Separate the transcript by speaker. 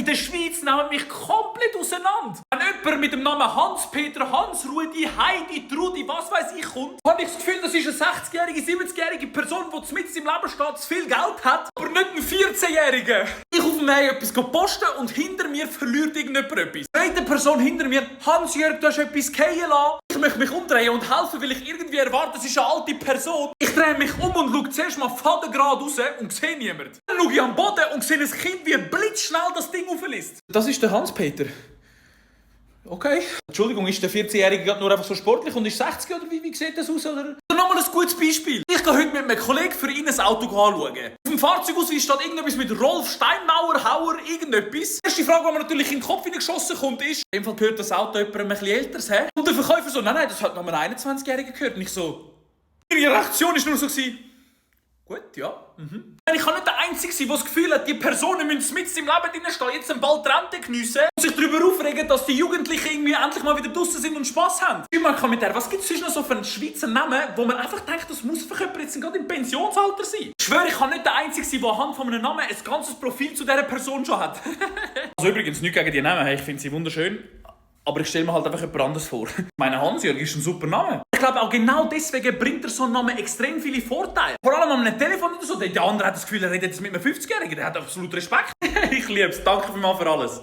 Speaker 1: in der Schweiz nehmen mich komplett auseinander. Wenn jemand mit dem Namen Hans-Peter, Hans-Rudi, Heidi, Trudi, was weiß ich kommt, habe ich das Gefühl, das ist eine 60-jährige, 70-jährige Person, die mitten im Leben steht, zu viel Geld hat, aber nicht ein 14-jähriger. Ich auf dem Weg etwas posten und hinter mir verliert irgendjemand etwas. Eine Person hinter mir, Hans-Jörg, du hast etwas fallen lassen. Ich möchte mich umdrehen und helfen, weil ich irgendwie erwarte, es ist eine alte Person. Ich drehe mich um und schaue zuerst mal fadengerade raus und sehe niemanden. Dann schaue ich am Boden und sehe ein Kind, wie blitzschnell das Ding auflässt. Das ist der Hans-Peter. Okay. Entschuldigung, ist der 14-Jährige gerade nur einfach so sportlich und ist 60 oder wie sieht das aus? Oder? Nochmal ein gutes Beispiel. Ich gehe heute mit einem Kollegen für ihn ein Auto anschauen. Auf dem Fahrzeugausweis steht irgendetwas mit Rolf Steinmauer, Hauer, irgendetwas. Die erste Frage, die mir natürlich in den Kopf geschossen kommt, ist, in dem Fall gehört das Auto jemandem ein bisschen älteres her. Und der Verkäufer so, nein, das hat noch einen 21-Jährigen gehört. Und ich so, ihre Reaktion ist nur so gewesen, gut, ja. Ich kann nicht der Einzige sein, der das Gefühl hat, die Personen müssen mit im Leben drinstehen, jetzt bald Rente geniessen und sich darüber aufregen, dass die Jugendlichen irgendwie endlich mal wieder draussen sind und Spass haben. Was gibt es sonst noch so für einen Schweizer Namen, wo man einfach denkt, das muss einfach jemand jetzt gerade im Pensionsalter sein? Ich schwöre, ich kann nicht der Einzige sein, der anhand von einem Namen ein ganzes Profil zu dieser Person schon hat. Also übrigens, nichts gegen die Namen, ich finde sie wunderschön. Aber ich stelle mir halt einfach jemand anderes vor. Mein Hans-Jörg ist ein super Name. Ich glaube, auch genau deswegen bringt er so einen Namen extrem viele Vorteile. Vor allem an einem Telefon oder so. Der andere hat das Gefühl, er redet jetzt mit einem 50-Jährigen. Der hat absolut Respekt. Ich liebe es. Danke vielmals für alles.